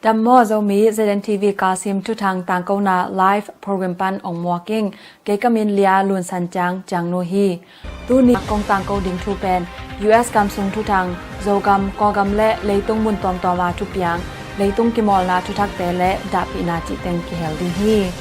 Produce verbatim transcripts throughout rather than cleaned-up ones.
Dam maw Zomi, Z N T V Kasim thuthang tangkona live program pan ong muak ing. Kei ka min Lia Lun San Ciang, Ciang Nu hi. Tuni kong tangko ding thu pen U S gam sung thuthang, Zogam, Kawlgam le leitung mun tuamtuama thupiang, leitung kimawlna thuthakte le dahpihna cih teng kihel ding hi.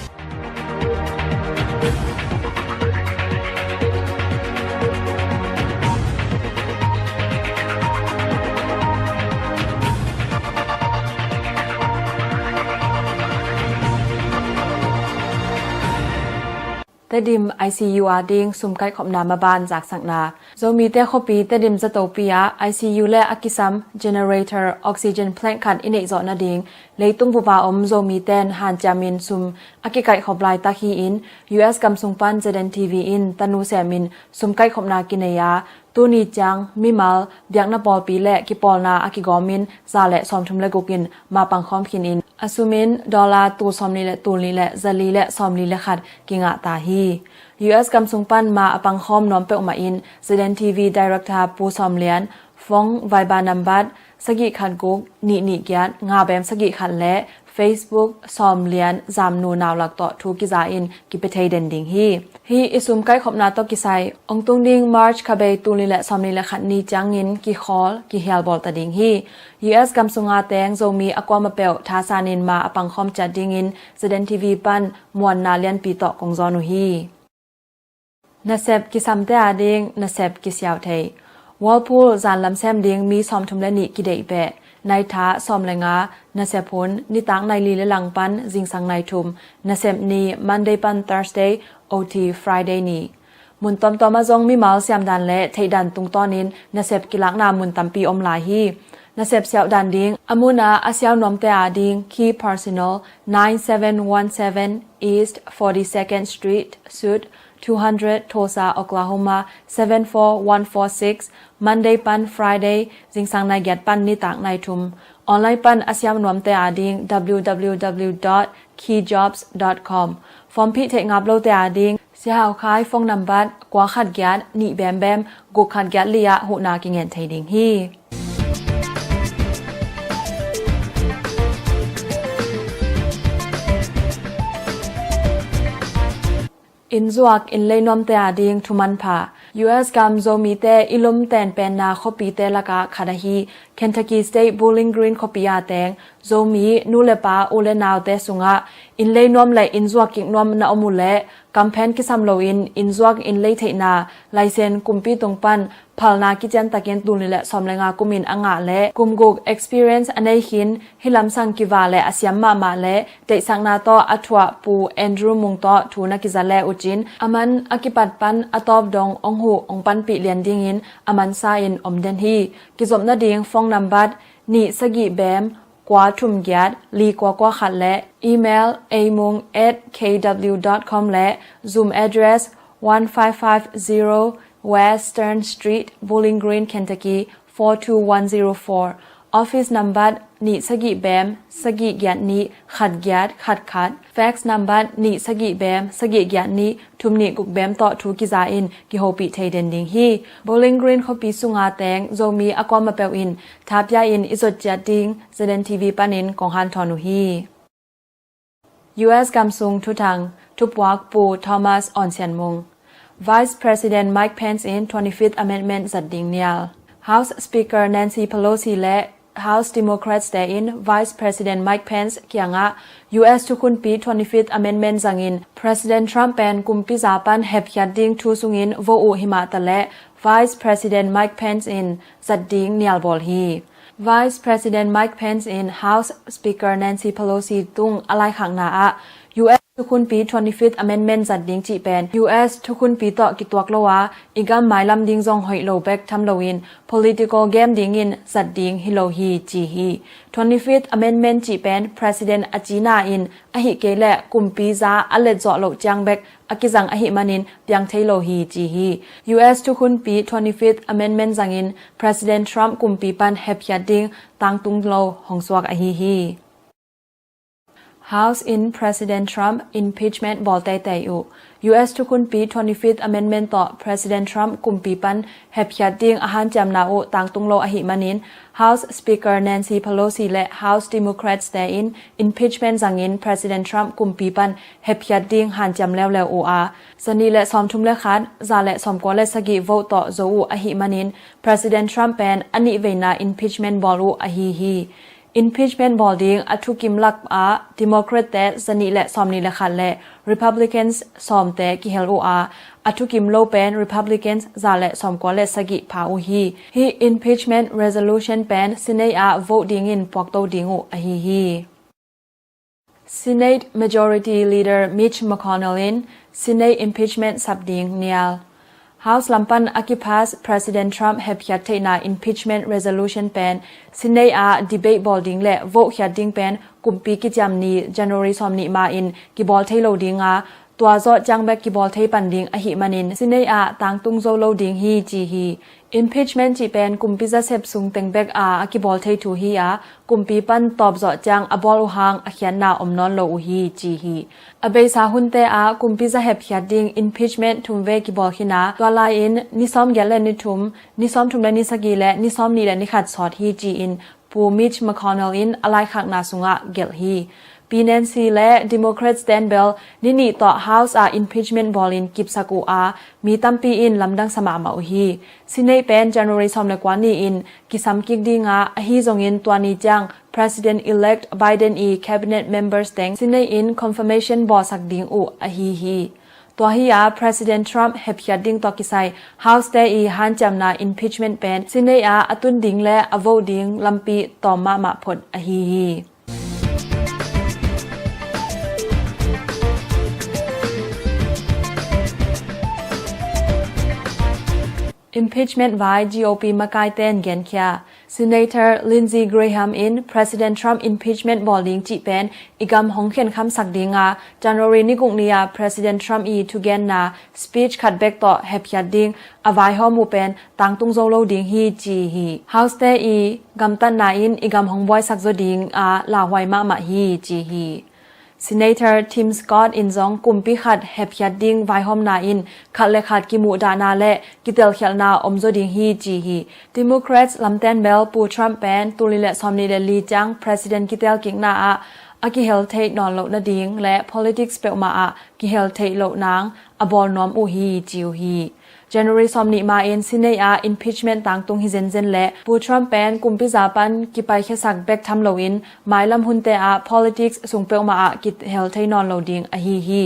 Tedim I C U a ding sum kaihkhopna maban zaksakna. Zomite khuapi Tedim zatopi ah I C U le a kisam generator oxygen plant khat i neih zawh nading leitung bupa om Zomite in hanciamin sum a kikaihkhop laitak hi-in, U S gam sung pan Z N T V in tanu semin sum kaihkhopna kinei a, tuni ciang mimal biakna pawlpi le kipawlna a kigawmin za le sawmthum le guk in ma pangkhawm khinin a sumin dollar tul sawmli le tul nih le zali le sawmli le khat kingah ta hi. U S gam sung pan ma a pangkhawm nuam peuhmah in Z N T V director Pu Sawm Lian, phone Viber nambat sagih khat guk nih nih giat nga bem sagih khat le Facebook Sawm Lian Zamnu Naulak tawh thu kiza in kipia thei den ding hi. Hih i sum kaihkhopna tawh kisai ong tung ding March khabei tul nih le sawmli le khat ni ciangin kikhawl kihial bawl ta ding hi. U S gam sunga teng Zomi a kuamah peuh thasanin ma a pangkhawm ciat dingin Z N T V pan muanna lianpi tawh kong zawn uh hi. Nasep kisamte a ding nasep kisiau thei. Whirlpool zanlam sem ding mi sawmthum le nih kideih beh. Naitha sawm le nga, nasep hun nitak nai li le lang pan zingsang nai thum, nasep ni Monday pan Thursday, O T Friday ni. Mun tuamtuama zong mimal siamdan le theihdan tungtawnin nasep kilakna mun tampi om lai hi. Nasep siauhdan ding a muna a siau nuamte a ding Key Personal, nine seven one seven East forty-second Street, Suite two hundred, Tulsa, Oklahoma seven four one four six, Monday pan Friday zingsang nai giat pan nitak nai thum. Online pan a siau nuamte a ding W W W dot key jobs dot com. Form phih theih ngap lote a ding Sia Hau Khai phone nambat kua khat giat nih bem bem guk khat giat li ah huhna kingen thei ding hi. Innzuak innlei nuamte a ding thuman pha. U S gam Zomite i lum tenpenna khuapite lakah khat ahi Kentucky State Bowling Green khuapi a teng Zomi nu le pa u le naute sungah innlei nuam le innzuak kik nuam na om uh leh kamphen kisam loin innzuak innlei theihna laisen kumpi tung pan phalna kician takin tul nih le sawm le nga kumin a ngah le kum guk experience a nei khin hih lamsang kiva le a siam mahmah le deihsakna tawh a thuah Pu Andrew Mung tawh thu na kiza le uh cin a man a kipat pan a tawp dong ong huh ong panpih lian dingin a mansa in om den hi. Kizop nading phone nambat nih sagih bem kua thum giat li kua kua khat le email amung at K W dot com le Zoom address one five five zero Western Street, Bowling Green, Kentucky four two one zero four. Office number nih sagih bem sagih giat nih khat giat khat khat. Fax number nih sagih bem sagih giat nih thum nih guk bem tawh thu kiza in kihopih thei den ding hi. Bowling Green khuapi sunga teng Zomi a kuamah peuh in thapia in i zot ciat ding Z N T V panin kong hanthawn uh hi. U S gam sung thuthang, thupuak Pu Thomas Awn Sian Mung. Vice President Mike Pence in twenty-fifth Amendment zat ding nial. House Speaker Nancy Pelosi le House Democrats te in Vice President Mike Pence kiangah U S thukhunpi twenty-fifth Amendment zangin President Trump pen kumpi za pan hepkhiat ding thu sungin vo uh himah taleh Vice President Mike Pence in zat ding nial bawl hi. Vice President Mike Pence in House Speaker Nancy Pelosi tung a laikhakna ah U S thukhunpi twenty-fifth Amendment zat ding cih pen U S thukhunpi tawh kituak lo a i gam mailam ding zong hoih lo bek tham loin political game dingin zat ding hi lo hi ci hi. Twenty-fifth Amendment cih pen President a cina in ahih kei leh kumpi za a letzawh loh ciang bek a kizang ahih manin piang thei lo hi ci hi. U S thukhunpi twenty-fifth Amendment zangin President Trump kumpi pan hepkhiat ding tangtung lo hong suak ahi hi. House in President Trump impeachment bawl teitei uh. U S thukhunpi twenty-fifth Amendment tawh President Trump kumpi pan hepkhiat ding a hanciamna uh tangtung lo ahih manin, House Speaker Nancy Pelosi le House Democrats te in impeachment zangin President Trump kumpi pan hepkhiat ding hanciam leuleu uh a, zanih le sawmthum le khat, za le sawmkua le sagih vote tawh zo uh ahih manin, President Trump pen a nihveina impeachment bawl uh ahi hi. Impeachment bawl ding a thukim lakah Democrat te zanih le sawmnih le khat le Republicans sawmte kihel uh a, a thukim lo pen Republicans za le sawmkua le sagih pha uh hi. Hih impeachment resolution pen Senate ah vote dingin puakto ding uh ahi hi. Senate Majority Leader Mitch McConnell in Senate impeachment sap ding nial. House lam pan a kipass President Trump hepkhiat theihna impeachment resolution pen Senate ah debate bawl ding le vote khiat ding pen kumpi kiciam ni January sawmnih ma in kibawl thei lo ding a, tua zawh ciang bek kibawl thei pan ding ahih manin Senate ah tangtung zo lo ding hi ci hi. Impeachment cih pen kumpi zasep sung teng bek a a kibawl thei thu hi a, kumpi pan tawp zawh ciang a bawl uh hang a khiatna om nawn lo uh hi ci hi. A beisa hunte ah kumpi zahep khiat ding impeachment thum vei kibawl khin a, tua lai-in ni sawmgiat le ni thum, ni sawmthum le ni sagih le ni sawmnih le ni khat sawt hi ci-in Pu Mitch McConnell in a laikhakna sungah gelh hi. Pi Nancy le Democrats ten bel ni nih tawh House ah impeachment bawlin kipsak uh a, mi tampi in lamdang sa mahmah uh hi. Senate pen January sawm le kua ni-in kisam kik ding a, ahi zongin tua ni ciang President-elect Biden i cabinet members teng Senate in confirmation bawlsak ding uh ahi hi. Tua hi a President Trump hepkhiat ding tawh kisai House te i hanciamna impeachment pen Senate ah a tun ding le a vote ding lampi tawm mahmah phot ahi hi. Impeachment vai G O P makai ten genkhia. Senator Lindsey Graham in President Trump impeachment bawl ding cih pen i gam hong khenkhamsak ding a, January ni guk ni a President Trump i thugenna speech khat bek tawh hepkhiat ding a vaihawm uh pen tangtung zo lo ding hi ci hi. House te i gamtatna in i gam hong buaisak zaw ding a lauhuai mahmah hi ci hi. Senator Tim Scott in zong kumpi khat hepkhiat ding vaihawmna in khat le khat kimuhdahna le kitelkhialhna om zaw ding hi ci hi. Democrats lamten bel Pu Trump pen tul nih le sawmnih le li ciang President kitelkikna ah a kihel theih nawn loh nading le politics peuhmah ah kihel theih loh nang a bawl nuam uh hi ci uh hi. January sawmnih ma-in Senate ah impeachment tangtung hi zenzen le Pu Trump pen kumpiza pan kipaikhiasak bek tham loin mailam hunte ah politics sung peuhmah ah kihel thei nawn lo ding ahi hi.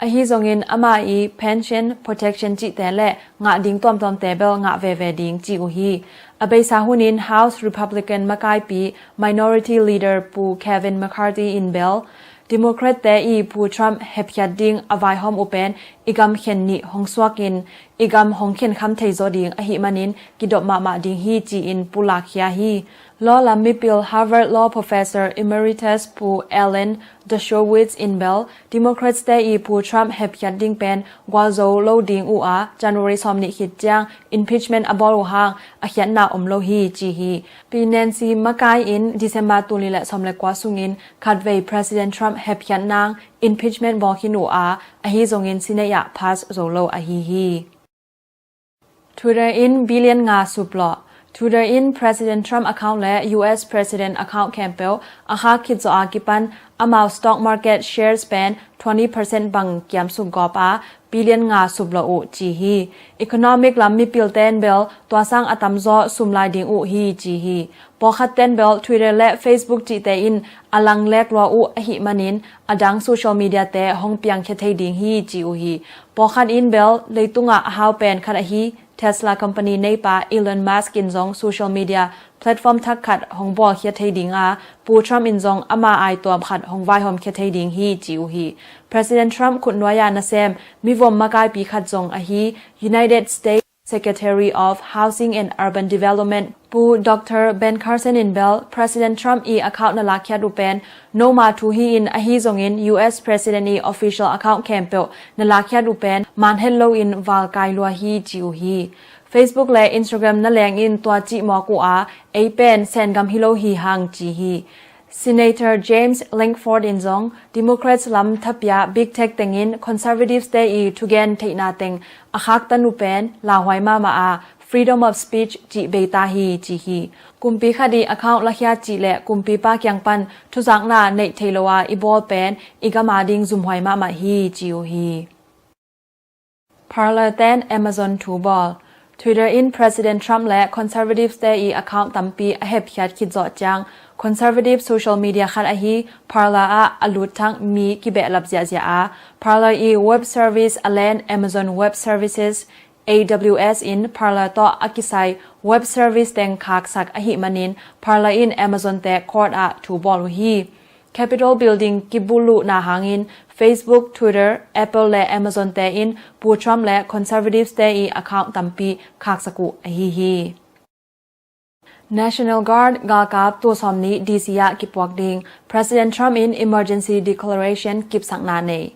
Ahi zongin amah i pension protection cihte le ngah ding tuamtuamte bel ngah veve ding ci uh hi. A beisa hunin House Republican makaipi Minority Leader Pu Kevin McCarthy in bel Democrat te i Pu Trump hepkhiat ding a vaihawm uh pen i gam khen nih hong suakin i gam hong khenkham thei zaw ding ahih manin kidop mahmah ding hi ci-in pulakkhia hi. Law lam mipil Harvard Law Professor Emeritus Pu Alan Dershowitz in bel Democrats te i Pu Trump hepkhiat ding pen gualzo lo ding uh a, January sawmnih khit ciang impeachment a bawl uh hang a khiatna om lo hi ci hi. Pi Nancy makai in December tul nih le sawm le kua sungin khatvei President Trump hepkhiat nang impeachment bawl khin uh a, ahi zongin Senate ah pass zo lo ahi hi. Twitter in billion nga suplawh. Twitter in President Trump account le U S President account khempeuh a khak khit zawh a kipan amau stock market shares pen twenty percent bang kiamsuk gawp a, billion nga suplawh uh ci hi. Economic lam mipilte in bel tua sang a tamzaw sum lai ding uh hi ci hi. Pawlkhat ten bel Twitter le Facebook cihte in a langlek lua uh ahih manin a dang social media te hong piangkhia thei ding hi ci uh hi. Pawlkhat in bel leitungah a hau pen khat ahi Tesla company neipa Elon Musk in zong social media platform thak khat hong bawlkhia thei ding a, Pu Trump in zong ama aituam khat hong vaihawmkhia thei ding hi ci uh hi. President Trump khutnuai-a nasem mivom makaipi khat zong ahi United States Secretary of Housing and Urban Development Pu Doctor Ben Carson in bel President Trump i account na lakkhiat uh pen noma thu hi-in ahi zongin U S President i official account khempeuh na lakkhiat uh pen manhet loin valkai lua hi ci uh hi. Facebook le Instagram na leng in tua cih mawk uh a, ei pen Sengam hi lo hi hang ci hi. Senator James Lankford in zong Democrats lam thapia big tech tengin Conservatives te i thugen theihna teng a khaktan uh pen lauhuai mahmah a, freedom of speech cih bei ta hi ci hi. Kumpi khat i account lakhia cih le kumpipa kiang pan thuzakna neih thei lo a i bawl pen i gam a ding zumhuai mahmah hi ci uh hi. Parler ten Amazon thu bawl. Twitter in President Trump le Conservatives te i account tampi a hepkhiat khit zawh ciang Conservative social media khat ahi Parler ah a lut thak mi kibehlap ziahziah a, Parler i web service a len Amazon Web Services, A W S in Parler tawh a kisai web service teng khaksak ahih manin Parler in Amazon te court ah thu bawl uh hi. Capitol Building kibuluhna hangin Facebook, Twitter, Apple le Amazon te in Pu Trump le Conservatives te i account tampi khaksak uh ahi hi. National Guard galkap tul sawmnih D C ah kipuak ding, President Trump in emergency declaration kipsakna nei.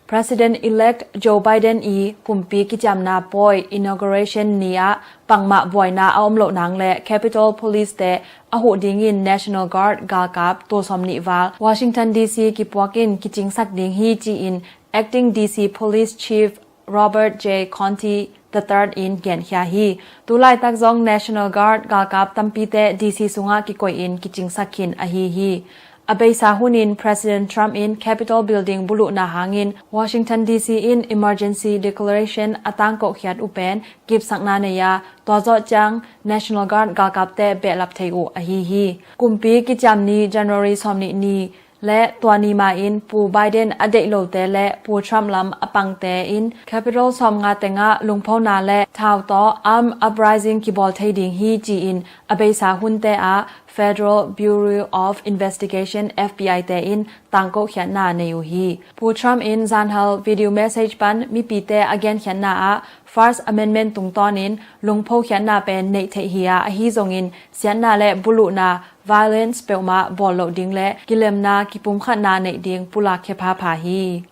President-elect Joe Biden i kumpi kiciamna pawi inauguration ni ah bangmah buaina a om loh nang le Capitol Police te a huh dingin National Guard galkap tul sawmnih val Washington D C kipuak in kicingsak ding hi ci-in Acting D C Police Chief Robert J Contee the third in genkhia hi. Tulaitak zong National Guard galkap tampite D C sungah kikoih in kicingsak khin ahi hi. A beisa hunin President Trump in Capitol Building buluhna hangin Washington D C in emergency declaration a tangkohkhiat uh pen kipsakna nei a, tua zawh ciang National Guard galkapte behlap thei uh ahi hi. Kumpi kiciam ni January sawmnih ni le tua ni ma-in Pu Biden a deih lote le Pu Trump lam a pangte in Capitol sawmnga tengah lungphona le thau tawh armed uprising kibawl thei ding hi ci-in a beisa hunte ah Federal Bureau of Investigation, F B I te in tangkohkhiatna nei uh hi. Pu Trump in zanhal video message pan mipite a genkhiatna ah First Amendment tungtawnin lungphokhiatna pen neih theih hi a, ahi zongin siatna le buluhna, violence peuhmah bawl loh ding le kilemna kipumkhatna neih ding pulakkhia phapha hi.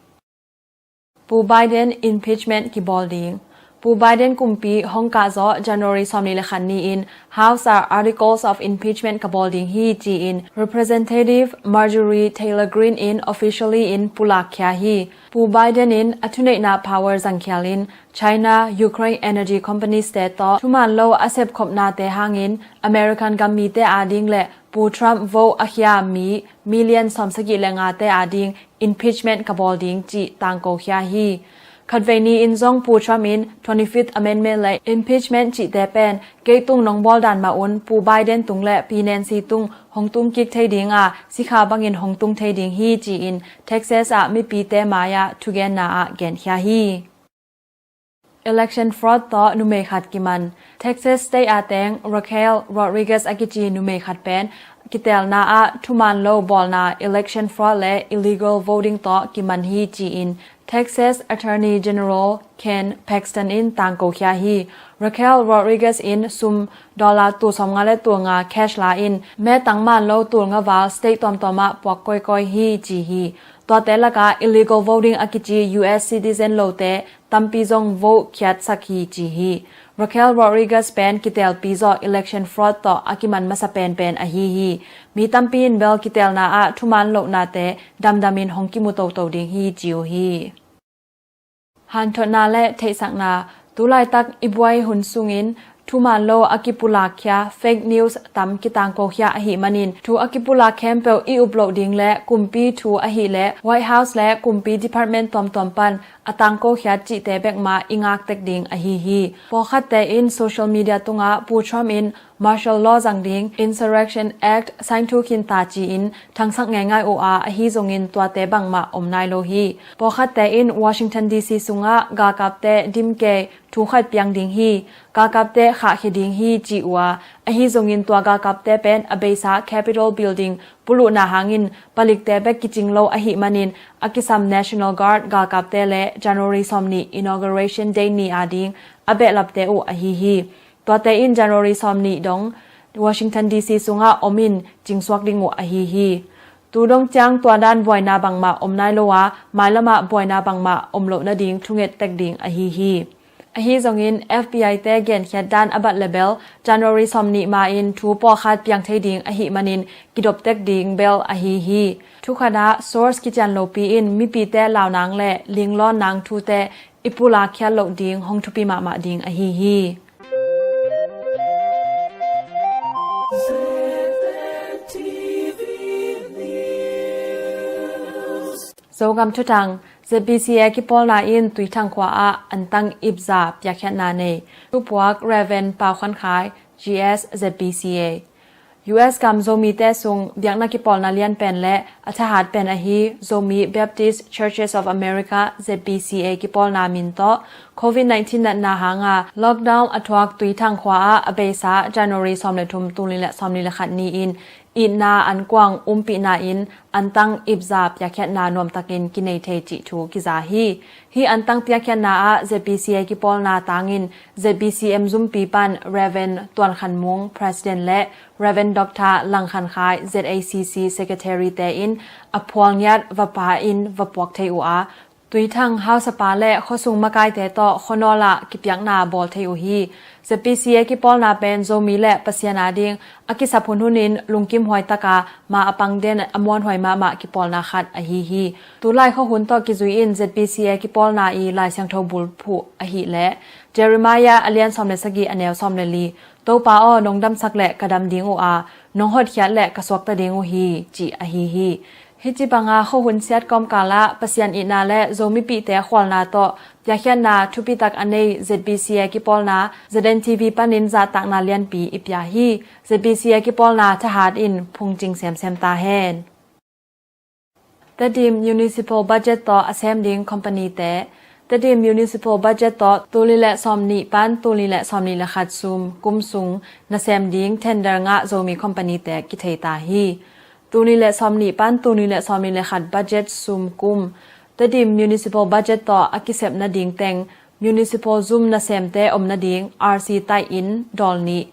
Pu Biden impeachment kibawl ding. Pu Biden kumpi hong kah zawh January sawmnih le khat ni-in House ah articles of impeachment ka bawl ding hi ci-in Representative Marjorie Taylor Greene in officially in pulakkhia hi. Pu Biden in a thuneihna power zangkhial in China, Ukraine energy companies te tawh thuman lo a sepkhopnate hangin American gammite ading le Pu Trump vote a khia mi million sawmsagih le ngate ading impeachment ka bawl ding cih tangkokhia hi. Khatvei ni-in zong Pu Trump in twenty-fifth Amendment le impeachment cihte pen kei tung nong bawl dan mah un Pu Biden tung le Pi Nancy tung hong tung kik thei ding a, sikha bangin hong tung thei ding hi ci-in Texas ah mipite mai-ah thugenna ah genkhia hi. Election fraud tawh numei khat kiman. Texas State a teng Raquel Rodriguez a kici numei khat pen kitelna ah thuman lo bawlna, election fraud le illegal voting tawh kiman hi ci-in Texas Attorney General Ken Paxton in tangkokhia hi. Raquel Rodriguez in sum dollar tul sawmnga le tul nga cash la in metang man lo tul nga val state tuamtuam ah puak kawikawi hi ci hi. Tuate lakah illegal voting a kici U S citizen lote tampi zong vote khiatsak hi ci hi. Raquel Rodriguez pen kitelpi zawh election fraud tawh a kiman masa penpen ahi hi. Mi tampi in bel kitelna ah thuman lohnate damdamin hong kimu toto ding hi ci uh hi. Hanthotna le theihsakna. Tulaitak i buai hun sungin thuman lo a kipulakkhia fake news tam kitangkokhia ahih manin thu a kipulak khempeuh i up loh ding le kumpi thu ahih le White House le kumpi department tuamtuam pan a tangkokhiat cihte bekmah i ngaktek ding ahi hi. Pawlkhatte in social media tungah Pu Trump in martial law zang ding, Insurrection Act sign thu khin ta ci-in thangsak ngeingai uh a, ahi zongin tuate bangmah om nai lo hi. Pawlkhatte in Washington D C sungah galkapte dimkei thu khat piang ding hi, galkapte khahkhia ding hi ci uh a, ahi zongin tua galkapte pen a beisa Capitol Building puluhna hangin palikte bek kicing lo ahih manin a kisam National Guard galkapte le January sawmnih Inauguration Day ni ading a behlapte uh ahi hi. Tuate in January sawmnih dong Washington D C sungah om in cingsuak ding uh ahi hi. Tu dong ciang tua dan buaina bangmah om nai lo a, mailamah buaina bangmah om loh nading thunget tek ding ahi hi. Ahi zongin F B I te genkhiat dan a bat le bel January sawmnih ma-in thu pawlkhat piang thei ding ahih manin kidop tek ding bel ahi hi. Thukhat ah source kician lopi in mipite launang le linglawn nang thute i pulak khiat loh ding hong thupi mahmah ding ahi hi. Zogam Thutang. Z B C A kipawlna in Tuithang khua ah antang ipza piakkhiatna nei. Thupuak Rev. Pau Khan Khai, G S, Z B C A. U S gam Zomite sung biakna kipawlna lianpen le a thahat pen ahi Zomi Baptist Churches of America, Z B C A kipawlna min tawh covid nineteen natna hanga lockdown a thuak Tuithang khua ah a beisa January sawm le thum, tul nih le sawmnih le khat ni-in itna ankuang umpihna in antang ipza piakkhiatna nuamtakin kinei thei cih thu kiza hi. Hih antang piakkhiatna ah Z B C A kipawlna tangin Z B C M zumpi pan Rev. Tuan Khan Mung, President, le Rev. Doctor Lang Khan Khai, Z A C C Secretary te in a phual ngiat va pa in va puak thei uh a, Tuithang hausapa le khuasung makaite tawh khuanawl ah kipiakna bawl thei uh hi. Z B C A kipawlna pen Zomi le Pasian ading a kisap hunhun in lungkim huai taka ma a pang den a muanhuai mahmah kipawlna khat ahi hi. Tulai khuahun tawh kizui in Z B C A kipawlna i Lai Siangtho bulphuh ahih leh Jeremiah a lian sawm le sagih a neu sawm le li, Topa aw, nong damsak le ka dam ding uh a, nong hotkhiat le ka suakta ding uh hi, cih ahi hi. Hih ci banga khuahun siat kawmkal ah Pasian itna le Zomipihte khualna tawh piakkhiatna thupitak a nei Z B C A kipawlna Z N T V panin zahtakna lianpi i pia hi. Z B C A kipawlna thahat in phungcing semsem ta hen. Tedim Municipal Budget tawh a sem ding company te. Tedim Municipal Budget tawh tul nih le sawmnih pan tul nih le sawmnih le khat sum kum sung nasem ding tender ngah Zomi company te kithei ta hi. Tul nih le sawmnih pan tul nih le sawmnih le khat budget sum kum Tedim Municipal Budget tawh a kisep nading teng municipal zum nasemte om nading R C taih in dawl nih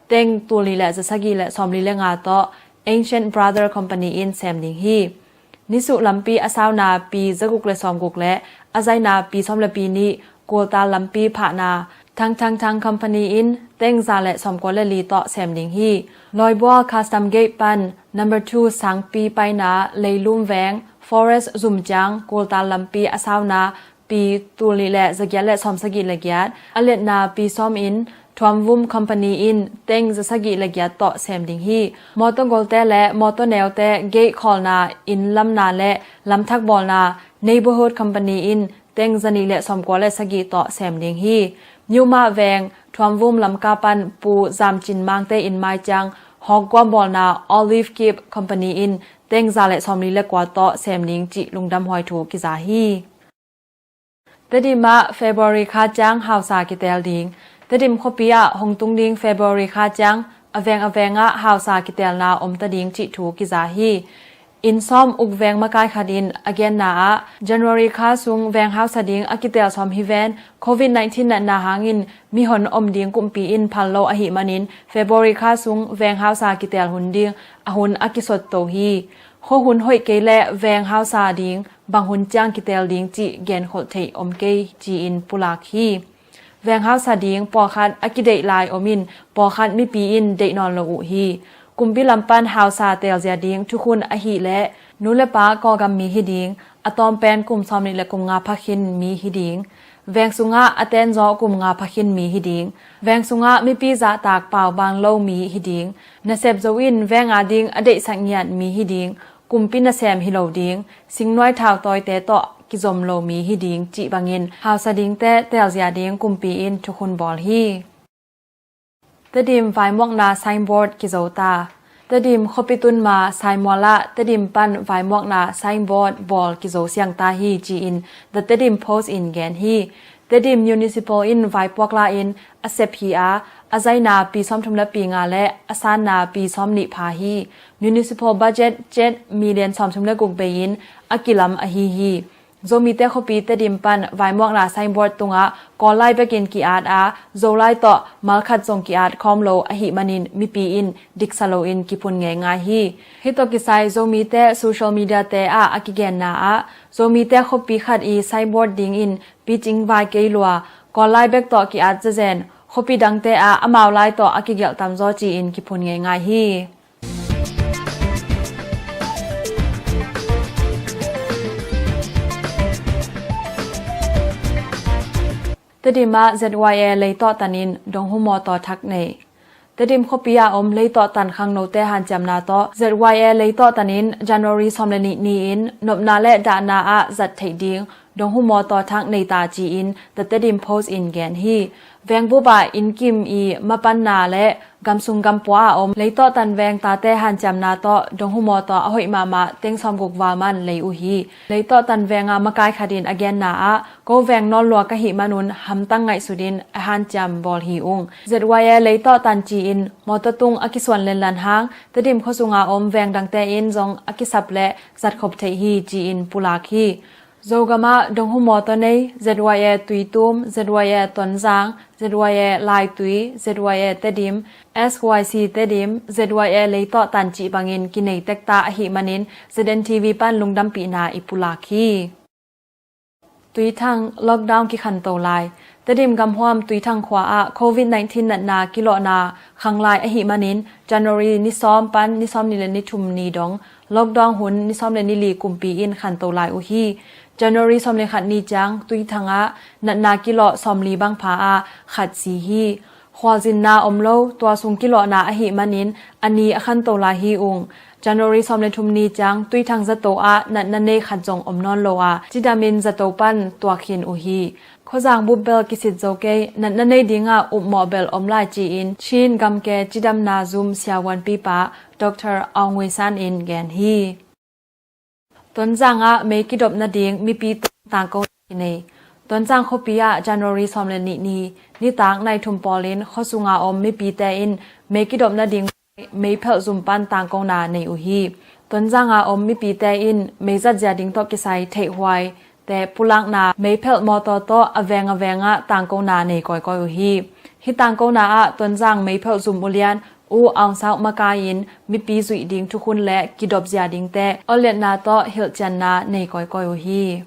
teng tul nih le zasagih le sawmli le nga tawh Ancient Brother Company in sem ding hi. Nisuh lampi a sauna pi zaguk le sawmguk le a zaina pi sawm le pi nih kultal lampi phahna Thang Thang Thang Company in teng za le sawmkua le li tawh sem ding hi. Lawibual Custom Gate pan number two sangpi paina Leilum Veng Forest zumciang kultal lampi a sauna pi tul nih le zagiat le sawmsagih le giat a letna pi sawm in Thuamvum Company in teng zasagih le giat tawh sem ding hi. Mawtaw golte le mawtaw neute gate khawlna, inn lamna le lamthak bawlna Neighborhood Company in teng zanih le sawmkua le sagih tawh sem ding hi. Newmah Veng Thuamvum Lamka pan Pu Zam Cin Mangte in maiciang hawkguam bawlna Olive Kip Company in teng za le sawmli le kua tawh sem ding cih lungdam huai thu kiza hi. Tedim ah February kha ciang hausa kitel ding. Tedim khuapi ah hong tung ding February kha ciang a veng a veng ah hausa kitelna om ta ding cih thu kiza hi. Inn sawm uk veng makai khat in a genna ah January kha sung veng hausa ding a kitel sawm hi ven covid nineteen natna hangin mihon om ding kumpi in phal lo ahih manin February kha sung veng hausa kitel hun ding a hun a kisot to hi. Khuahun hoih kei le veng hausa ding bang hun ciang kitel ding cih genkholh theih om kei ci-in pulak hi. Veng hausa ding pawlkhat a kideih lai om in pawlkhat mipi in deih nawn lo uh hi. Kumpi lam pan hausa telzia ding thukhun ahih leh nu le pa Kawlgam mi hi ding, a tawm pen kum sawmnih le kum nga phakhin mi hi ding, veng sungah a tenzaw kum nga phakhin mi hi ding, veng sungah mipi zahtak paubang lo mi hi ding, nasep zo in veng ading a deihsak ngiat mi hi ding, kumpi nasem hi lo ding, singnuai thautawite tawh kizom lo mi hi ding cih bangin hausa dingte telzia ding kumpi in thukhun bawl hi. Tedim vaimuakna signboard kizo ta. Tedim khuapi tun ma Saimual ah Tedim pan vaimuakna signboard bawl kizo siang ta hi ci-in The Tedim Post in gen hi. Tedim Municipal in vaipuak la in a sep hi a, a zaina pi sawmthum le pi nga le a sanna pi sawmnih pha hi. Municipal budget cet million sawmthum le guk bei in a kilam ahi hi. Zomite khuapi Tedim pan vaimuakna signboard tungah Kawl lai bekin ki-at a, Zolai tawh malkhat zong ki-at khawm lo ahih manin mipi in diksa loin kiphun ngeingai hi. Hih tawh kisai Zomite social media te ah a kigenna ah Zomite khuapi khat i signboard dingin picing vai kei lua, Kawl lai bek tawh ki-at zezen, khuapi dangte ah amau lai tawh a kigelh tamzaw ci-in kiphun ngeingai hi. Tedim ah Z Y A leitawh tanin donghu mawtaw thak nei. Tedim khuapi a om leitawh tan khangnote hanciamna tawh Z Y A leitawh tanin January sawm le nih ni-in nopna le dahna ah zat theih ding donghu mawtaw thak nei ta ci-in The Tedim Post in gen hi. Vengbup ah innkim i mapanna le gamsung gampua a om leitawh tan veng tate hanciamna tawh donghu mawtaw a hoih mahmah teng sawmguk val man lei uh hi. Leitawh tan veng ah makai khat in a genna ah, ko veng nawl lua ka hih manun hamtang ngaihsutin a hanciam bawl hi ung. Z Y A leitawh tan ci-in mawtaw tung a kisuan lenlan hang Tedim khuasung a om veng dangte in zong a kisap le zatkhop theih hi ci-in pulak hi. Zogam ah donghu mawtaw nei Z Y A Tuitum, Z Y A Tonzang, Z Y A Laitui, Z Y A Tedim, S Y C Tedim, Z Y A leitawh tan cih bangin kinei tekta ahih manin Z N T V pan lungdampihna i pulak hi. Tuithang lockdown kikhanto lai. Tedim gamhuam Tuithang khua ah Covid nineteen natna kilawhna khang lai ahih manin January ni sawm pan ni sawm ni le ni thum ni dong lockdown hun ni sawm le ni li kumpi in khanto lai uh hi. January sawm le khat ni ciang Tuithang ah natna kilawh sawmli bang pha a khat si hi. Khualzinna om lo, tua sung kilawhna ahih manin a ni a khanto lai hi ung. January sawm le thum ni ciang Tuithang zato ah natna nei khat zong om nawn lo a, cidamin zato pan tuak khin uh hi. Khuazang bup bel kisit zo kei, natna nei dingah upmawh bel om lai ci-in Chin gamke cidamna zum siavuanpipa Doctor Aung Wei San in gen hi. Tonzang ah mei kidop nading mipi tangko kinei. Tonzang khuapi ah January sawm le nih ni nitak nai thum pawlin khuasung a om mipite in mei kidop nading mei phelh zum pan tangkona nei uh hi. Tonzang a om mipite in mei zatzia ding tawh kisai theihhuai te pulakna mei phelh mawtaw tawh a veng a veng ah tangkona nei kawikawi uh hi. Hih tangkona ah Tonzang mei phelh zum ulian U Aung San makai in mipi zuih ding thukhun le kidop zia dingte awliatna tawh hilhcianna nei kawikawi uh hi.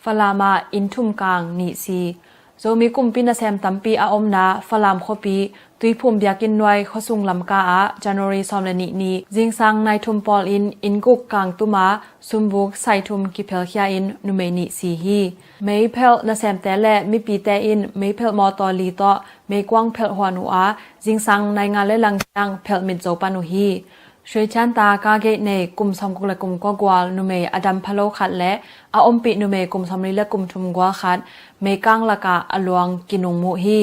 Falam ah inn thum kang nih si. Zomi kumpi nasem tampi a omna Falam khuapi Tuiphum biakinn nuai khuasung Lamka ah January sawm le nih ni zingsang nai thum pawlin inn guk kang tuma sumvuk sai thum kiphelkhia in numei nih si hi. Mei phelh nasemte le mipite in mei phelh mawtaw li tawh meikuang phelh huan uh a, zingsang nai nga le lang ciang phelh mit zo pan uh hi. Shuithianta ka gate nei kum sawmguk le kum kua gual numei a dam phalo khat le a ompih numei kum sawmli le kum thum gual khat meikang lakah a luang kinungmuh hi.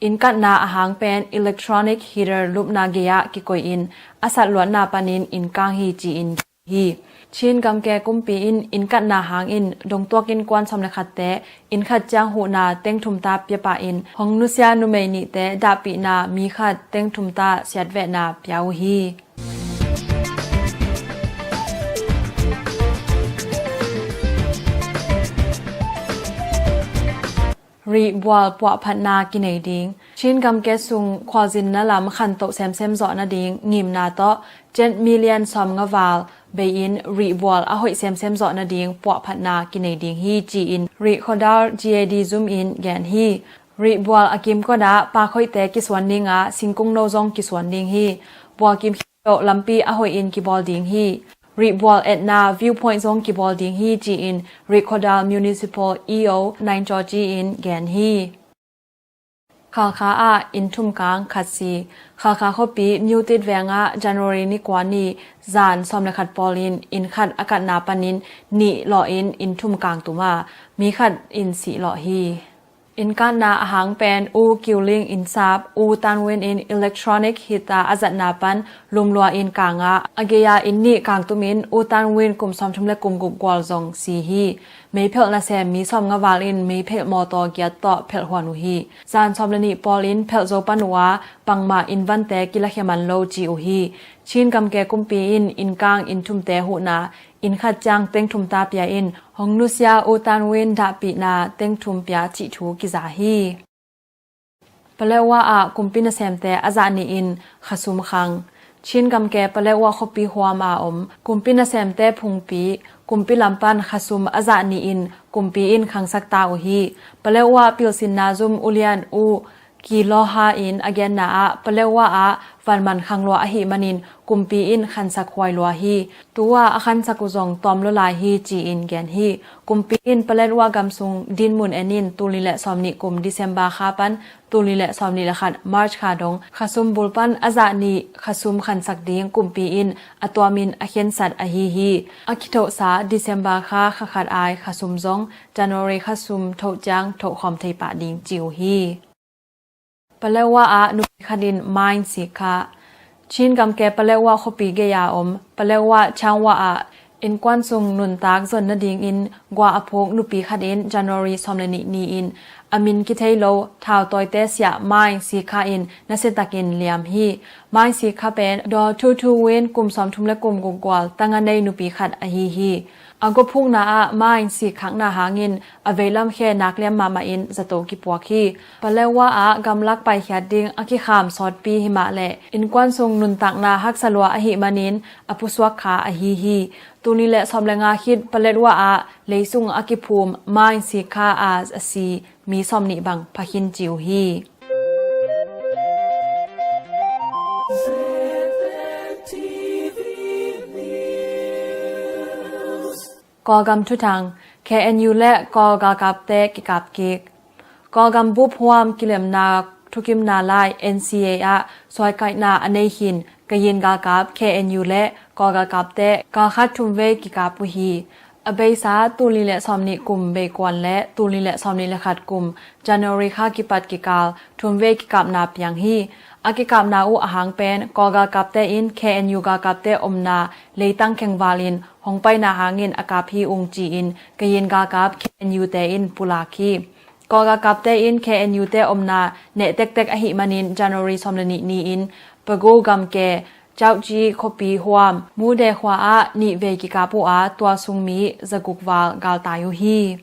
Innkatna a hang pen electronic heater lupna gei-ah kikoih in a satluatna panin innkang hi ci-in hi. Chin gamke kumpi in innkatna hangin dongtuak innkuan sawm le khatte inn khat ciang huhna teng thumta piapah in hong nusia numei nihte dahpihna mi khat teng thumta siatvehna pia uh hi. Rihbual puahphatna kinei ding. Chin gamke sung khualzinna lam khantoh semsem zawh nading ngimna tawh cent million sawmnga val bei-in rihbual a hoih semsem zawh nading puahphatna kinei ding hi ci-in Rih Khuadar G A D zum in gen hi. Rihbual a kimkot ah pakhoihte kisuan ding a singkung no zong kisuan ding hi. Bual kim khit loh lampi a hoih in kibawl ding hi. Rihbual etna viewpoint zong kibawl ding hi ci-in Rih Khuadar Municipal E O Naing Chaw Ci in gen hi. Khalkha ah inn thum kang khat si. Khalkha khuapi Mutit veng ah January ni kua ni zan sawm le khat pawlin inn khat a katna panin nih lawh in inn thum kang tum a mi khat in sih lawh hi. Innkatna a hang pen U Kiu Ling innsap U Tan Win in electronic heater a zatna pan lumlua in kang a, a gei-a inn nih kang tumin U Tan Win kum sawmthum le kum guk gual zong si hi. Meiphelh nasem mi sawmnga val in meiphelh mawtaw giat tawh phelh huan uh hi. Zan sawm le nih pawlin phelh zo pan uh a, bangmah innvante kilakhia man lo ci uh hi. Chin gamke kumpi in innkang inn thumte huhna inn khat ciang teng thumta pia in hong nusia U Tan Win dahpihna teng thum pia cih thu kiza hi. Palewa ah kumpi nasemte a zah nih in khasum khang. Chin gamke Paletwa khuapi huam a om kumpi nasemte phungpi kumpi lam pan khasum a zah nih in kumpi in khangsak ta uh hi. Paletwa pilsinna zum ulian uh Kiloha in a genna ah Paletwa ah vanman khang lua ahih manin kumpi in khansak huai lua hi. Tu-a a khansak uh zong tawm lua lai hi ci-in gen hi. Kumpi in Paletwa gam sung dinmun en in tul nih le sawmnih kum December kha pan tul nih le sawmnih le khat March kha dong khasum bul pan a zah nih khasum khansak ding kumpi in a tuamin a khensat ahi hi. A kithohsa December kha kha khat ai khasum zong January khasum thoh ciang thohkhawm thei pah ding ci uh hi. Paletwa ah nupi khat in mine sik kha. Chin gamke Paletwa khuapi gei-a om Paletwa Changwa ah innkuan sung nuntak zon nadingin gua a phuk nupi khat in January sawm le nih ni-in a min kithei lo thau tawite siah mine sik kha in nasiatakin liam hi. Mine sik kha pen Daw Thu Thu Win kum sawmthum le kum guk gual tanga nei nupi khat ahi hi. A gua phukna ah mine sik khakna hangin a veilam khe nak liam mahmah in zato kipuak hi. Paletwa ah gamlak paikhiat ding a kikham sawtpi himah le innkuan sung nuntakna haksa lua ahih manin a pusuak kha ahi hi. Tul nih le sawm le nga khit Paletwa ah leisung a kiphum mine sik kha a a si mi sawmnih bang pha khin ci uh hi. Kawlgam thuthang, K N U le Kawl galkapte kikap kik. Kawlgam bup huam kilemna thukimna lai N C A ah suaikaihna a nei khin Kayin galkap K N U le Kawl galkapte galkhat thumvei kikap uh hi. A beisa tul nih le sawmnih kum beikuan le tul nih le sawmnih le khat kum January kha kipat kikal thumvei kikapna piang hi. A kikapna uh ahang pen Kawl galkapte in K N U galkapte omna leitang khengval in hong paina hangin a kap hi ung ci-in Kayin galkap K N U te in pulak hi. Kawl galkapte in K N U te omna neh tektek ahih manin January sawm le nih ni-in Pegu gamke Chauchi khuapi huam Mude khua ah nihvei kikap uh a tua sung mi zaguk val galtai uh hi.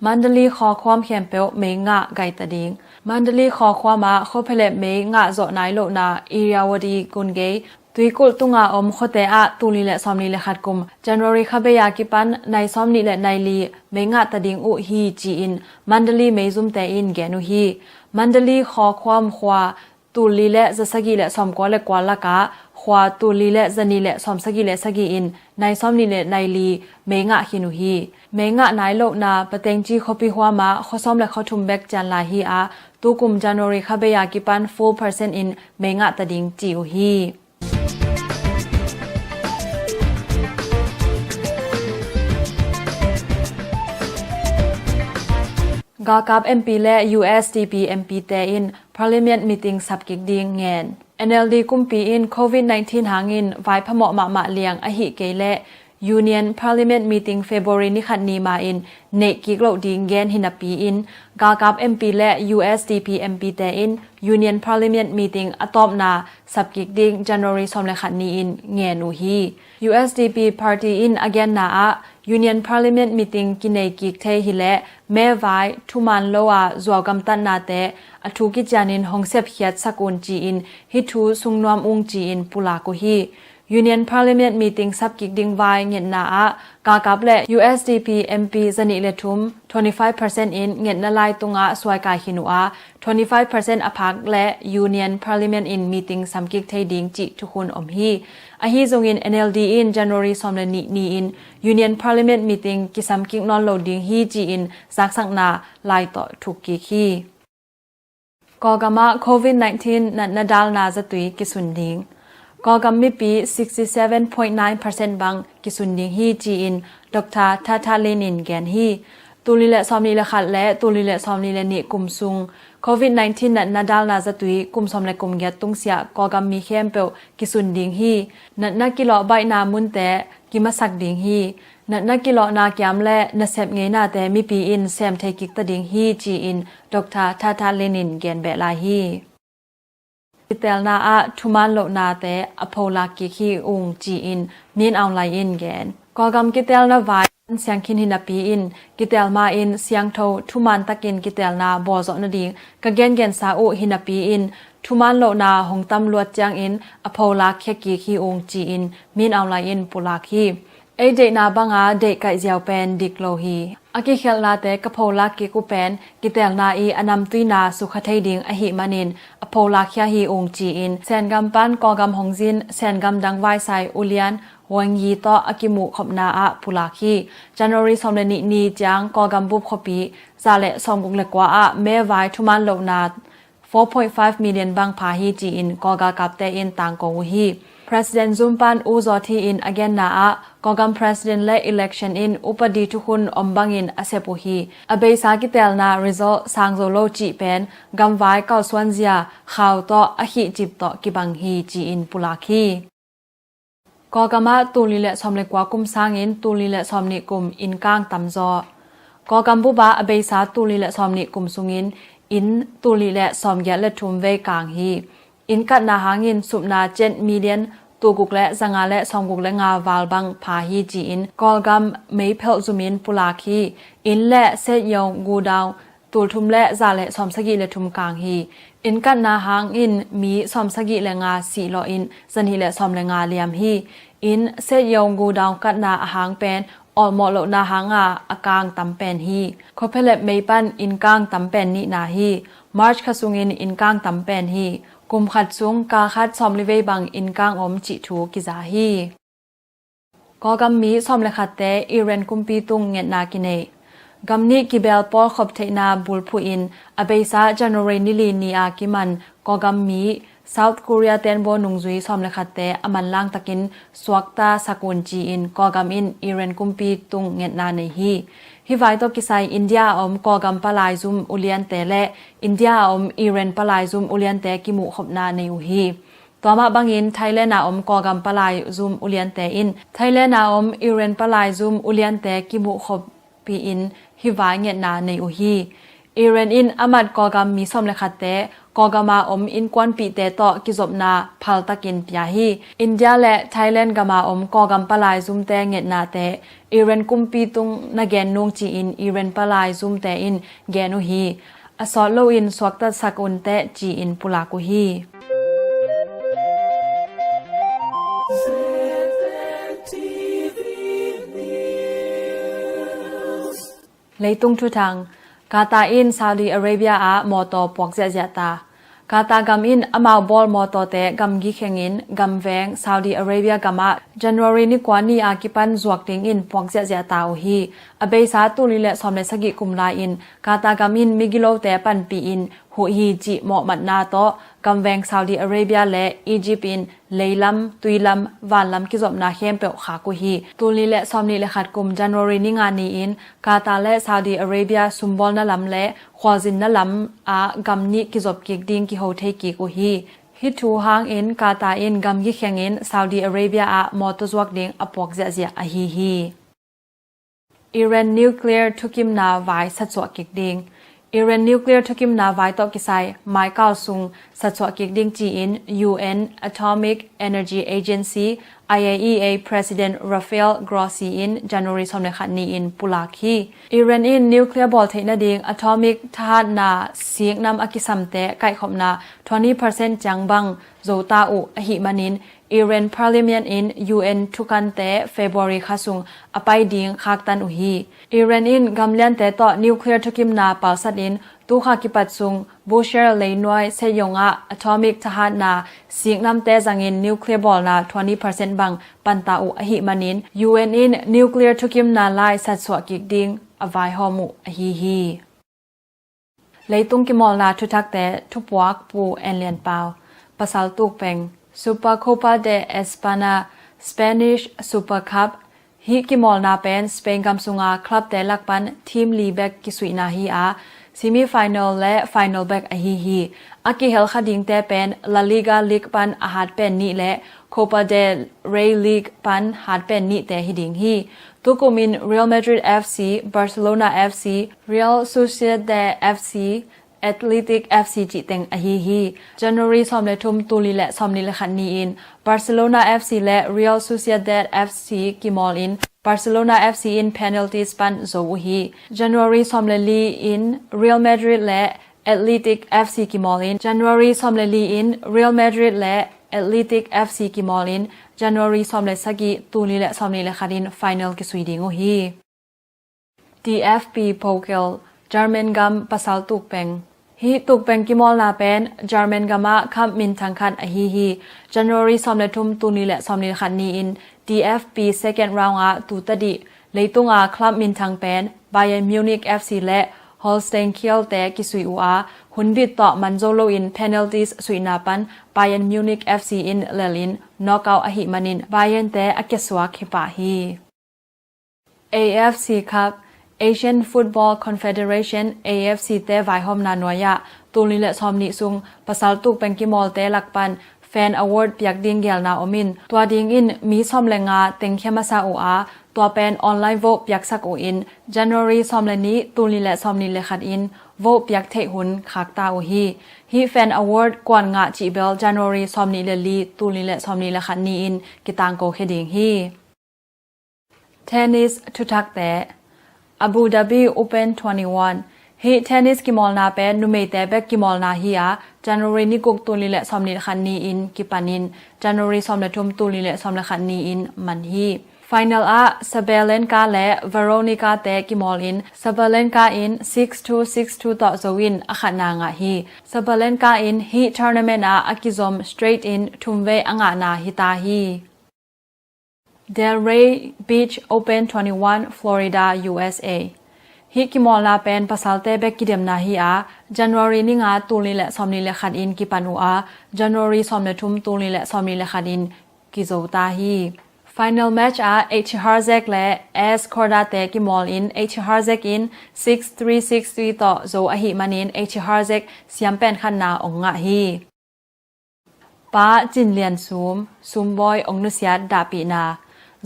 Mandalay khawkhuam khempeuh mei ngah gaita ding. Mandalay khawkhuam ah khuaphelep mei ngah zawh nai lohna Irrawaddy gun gei tuikulh tunga om khuate ah tul nih le sawmnih le khat kum January kha bei a kipan nai sawmnih le nai li mei ngah ta ding uh hi ci-in Mandalay meizumte in gen uh hi. Mandalay khawkhuam khua tul li le za sagih le sawmkua le kua lakah khua tul li le za nih le sawmsagih le sagih in nai sawmnih le nai li mei ngah khin uh hi. Mei ngah nai lohna Patengci khuapi huam ah khua sawm le khua thum bek cian lai hi a, tukum January kha bei a kipan full percent in mei ngah ta ding ci uh hi. Galkap M P le U S D P M P te in Parliament meeting sapkik ding ngen. N L D kumpi in covid nineteen hangin vaiphamawh mahmah liang ahih kei leh Union Parliament meeting February ni khat ni ma-in neih kik loh ding gen hinapi in galkap M P le U S D P M P te in Union Parliament meeting a tawpna sapkik ding January sawm le khat ni-in ngen uh hi. U S D P party in a genna ah Union Parliament meeting kinei kik thei hileh mevai thuman lo a zuau gamtatnate a thu kicianin hong sepkhiat sak un ci-in hih thu sungnuam ung ci-in pulak uh hi. Union Parliament meeting sapkik ding vai ngetna ah galkap le U S D P M P zanih le thum twenty five percent in ngetna lai tungah suaikai khin uh a, twenty five percent a phak le Union Parliament in meeting samkik thei ding cih thukhun om hi. Ahi zongin N L D in January sawm le nih ni-in Union Parliament meeting kisamkik nawn lo ding hi ci-in zaksakna lai tawh thuk kik hi. Kawlgam ah covid nineteen natna dalna zatui kisun ding. Kawlgam mipi sixty seven point nine percent bang kisun ding hi ci-in Doctor Thatha Lin in gen hi. Tul nih le sawmnih le khat le tul nih le sawmnih le nih kum sung covid nineteen natna dalna zatui kum sawm le kum giat tungsiah Kawlgam mi khempeuh kisun ding hi. Natna kilawh baihna munte kimasak ding hi. Natna kilawhna kiam le nasep ngeinate mipi in sem thei kik ta ding hi ci-in Doctor Thatha Lin in gen beh lai hi. Kitelna ah thuman lohnate a pholak kik hi ung ci-in Min Aung Hlaing in gen. Kawlgam kitelna vai an siang khin hinapi in kitel ma-in siangtho thuman takin kitelna bawlzawh nading ka gengensa uh hinapi in thuman lohna hong tam luat ciangin a pholak khia kik hi ung ci-in Min Aung Hlaing in pulak hi. Ei deihna banga deih kaih ziau pen dik lo hi. A kikhelhnate ka pholak kik uh pen kitelna i a namtuina sukha thei ding ahih manin a pholak khia hi ung ci-in Sengam pan Kawlgam hong zin Sengam dangvaisai ulian Wang Yi tawh a kimuh khopna ah pulak hi. January sawm le nih ni ciang Kawlgam bup khuapi za le sawmguk le kua ah mevai thuman lohna four point five million bang pha hi ci-in Kawlgalkapte in tangko uh hi. President zum pan U Zaw Thi in a genna ah Kawlgam President le election in upadi thukhun om bangin a sep uh hi. A beisa kitelna result sang zo lo cih pen gamvai kalsuanzia khau tawh a khihcip tawh kibang hi ci-in pulak hi. Kawlgam ah tul nih le sawm le kua kum sangin tul nih le sawm nih kum inn kang tamzaw. Kawlgam bup ah a beisa tul nih le sawm nih kum sungin inn tul nih le sawm giat le thum vei kang hi. Inn katna hangin supna cent million tul guk le zanga le sawmguk le nga val bang pha hi ci-in Kawlgam meiphelh zumin pulak hi. Inn le set yong gu down tul thum le za le sawm sagih le thum kang hi. Inn katna hangin mi sawm sagih le nga sih lawhin zanih le sawm le nga liam hi. Inn set yong gu down katna a hang pen awlmawh lohna hanga a kang tam pen hi. Khophelep mei pan inn kang tam pen nihna hi. March kha sungin inn kang tam pen hi. Kum khat sung kal khat sawm li vei bang inn kang om cih thu kiza hi. Kawlgam mi sawm le khatte Iran kumpi tung ngetna kinei. Gam nih kibel pawl khop theihna bulphuh in a beisa January ni li ni a kiman Kawlgam mi South Korea tenbaw nungzui sawm le khatte a manlang takin suakta sak un ci-in Kawlgam in Iran kumpi tung ngetna nei hi. Hih vai tawh kisai India a om Kawlgam palai zum uliante le India a om Iran palai zum uliante kimuh khopna nei uh hi. Tua mah bangin Thailand a om Kawlgam palai zum uliante in Thailand a om Iran palai zum uliante kimuh khop piin hih vai ngetna nei uh hi. Iran in a mat Kawlgam mi sawm le khatte Kawlgam a om innkuanpihte tawh kizopna phaltakin pia hi. India le Thailand gam a om Kawlgam palai zumte ngetnate Iran kumpi tung na gen nung ci-in Iran palai zumte in gen uh hi. A sawt loin suakta sak un teh ci-in pulak uh hi. Leitung thuthang. Qatar in Saudi Arabia ah mawtaw puak ziahziah ta. Qatar gam in amau bawl mawtawte gamgi khengin gamveng Saudi Arabia gam ah January ni kua ni a kipan zuak dingin puak ziahziah ta uh hi. A beisa tul nih le sawm le sagih kum lai-in Qatar gam in migilote panpih in huh hi cih mawhmatna tawh gamveng Saudi Arabia le Egypt in leilam, tuilam, vanlam kizopna khempeuh khak uh hi. Tul nih le sawm nih le khat kum January ni nga ni-in Qatar le Saudi Arabia sumbawlna lam le khualzinna lam ah gam nih kizop kik ding kiho thei kik uh hi. Hih thu hangin Qatar in gamgi khengin Saudi Arabia ah mawtaw zuak ding a puak ziahziah ahi hi. Iran nuclear thukimna vai satsuah kik ding. Iran nuclear thukimna vai tawh kisai maikal sung satsuah kik ding ci-in U N Atomic Energy Agency, I A E A President Rafael Grossi in January sawm le khat ni-in pulak hi. Iran in nuclear bawl theih nading atomic thahatna siknam a kisamte kaihkhopna twenty percent ciang bang zota uh ahih manin Iran Parliament in U N thukante February kha sung a pai ding khaktan uh hi. Iran in gamliante tawh nuclear thukimna palsat in tukha kipat sung Bushehr leinuai seyong ah atomic thahatna siknamte zangin nuclear bawlna twenty percent bang panta uh ahih manin U N in nuclear thukimna lai satsuah kik ding a vaihawm uh ahi hi. Leitung kimawlna thuthakte thupuak Pu En Lian Pau. Pasal tukpeng. Super Copa de España, Spanish Super Cup. Hih kimawlna pen Spain gam sunga clubte lak pan team li bek kisuihna hi a, semi final le final bek ahi hi. A kihel kha dingte pen La Liga League pan a hat pen nih le Copa del Rey League pan hat pen nihte hi ding hi. Tukum in Real Madrid F C, Barcelona F C, Real Sociedad F C, Athletic F C cih teng ahi hi. January sawm le thum tul nih le sawm nih le khat ni-in Barcelona F C le Real Sociedad F C kimawl in Barcelona F C in penalties pan zo uh hi. January sawm le li in Real Madrid le Athletic F C kimawl in January sawm le li in Real Madrid le Athletic F C kimawl in January sawm le sagih, tul nih le sawm nih le khat in final kisui ding uh hi. D F B Pokal, German gam pasal tukpeng. Hih tukpeng kimawlna pen German gam ah cup minthang khat ahi hi. January sawm le thum, tul nih le sawm nih le khat ni-in D F B second round ah tu tadih leitunga club minthang pen Bayern Munich F C le Holstein Kiel te kisui uh a, hunbit tawh man zo loin penalties suihna pan Bayern Munich F C in lel in knockout ahih manin Bayern te a kiasuak hi pah hi. A F C Cup, Asian Football Confederation, A F C te vaihawmna nuai-ah tul nih le sawm nih sung pasal tukpeng kimawlte lak pan fan award piak ding geelna om in, tua dingin mi sawm le nga tengkhia masa uh a, tua pen online vote piaksak uh in, January sawm le nih, tul nih le sawm nih le khat in vote piak theih hun khakta uh hi. Hih fan award kuan ngah cih bel January sawm nih le li, tul nih le sawm nih le khat ni-in kitangko khia ding hi. Tennis thuthakte. Abu Dhabi Open twenty-one. Hih tennis kimawlna pen numeite bek kimawlna hi a, January ni guk, tul nih le sawm nih le khat ni-in kipan in January sawm le thum, tul nih le sawm le khat ni-in man hi. Final ah Sabalenka le Veronica te kimawl in Sabalenka in six two, six two tawh zo in a khatna ngah hi. Sabalenka in hih tournament ah a kizom straight in thumvei a ngahna hi ta hi. Delray Beach Open twenty-one, Florida, U S A. Hih kimawlna pen pasalte bek kidemna hi a, January ni nga, tul nih le sawm nih le khat in kipan uh a, January sawm le thum, tul nih le sawm nih le khat in kizo ta hi. Final match ah H Harzak le S Korda te kimawl in H Harzak in six three, six three tawh zo ahih manin H Harzak siampen khatna ong ngah hi. Pa Cin Lian Sum, Sumbawi ong nusiat dahpihna.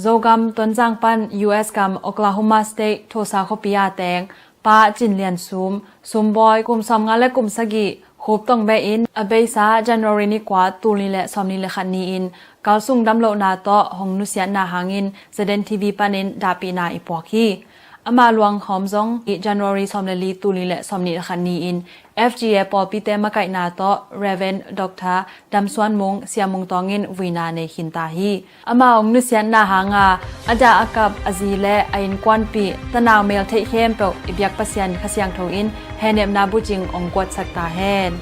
Zogam Tonzang pan U S gam Oklahoma State Tulsa khuapi a teng Pa Cin Lian Sum, Sumbawi, kum sawmnga le kum sagih, Khup Tong Beh in a beisa January ni kua, tul nih le sawm nih le khat ni-in kalsung damlohna tawh hong nusiatna hangin Z N T V panin dahpihna i puak hi. Ama luang khawm zong i January sawm le li, tul nih le sawm nih le khat ni-in F G A pawlpite makaihna tawh Reverend Doctor Dam Suan Mung, Sia Mung Tawng in vuina nei khin ta hi. Ama ong nusiatna hanga a dah a kap a zi le a innkuanpih tanau mel theih khempeuh i biak Pasian Kha Siangtho in hehnepna bucing ong guatsak ta hen.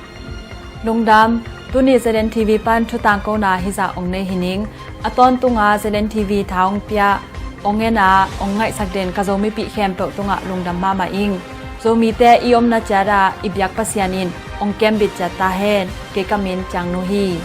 Lungdam. Tuni Z N T V pan thutangkona hizah ong nei hi ning. A tawntunga Z N T V tha ong pia, ong en a ong ngaihsak den ka Zomipih khempeuh tungah lungdam mahmah ing. Zomite i omna ciatah i biak Pasian in ong kembit ciat ta hen. Kei ka min Ciang Nu hi.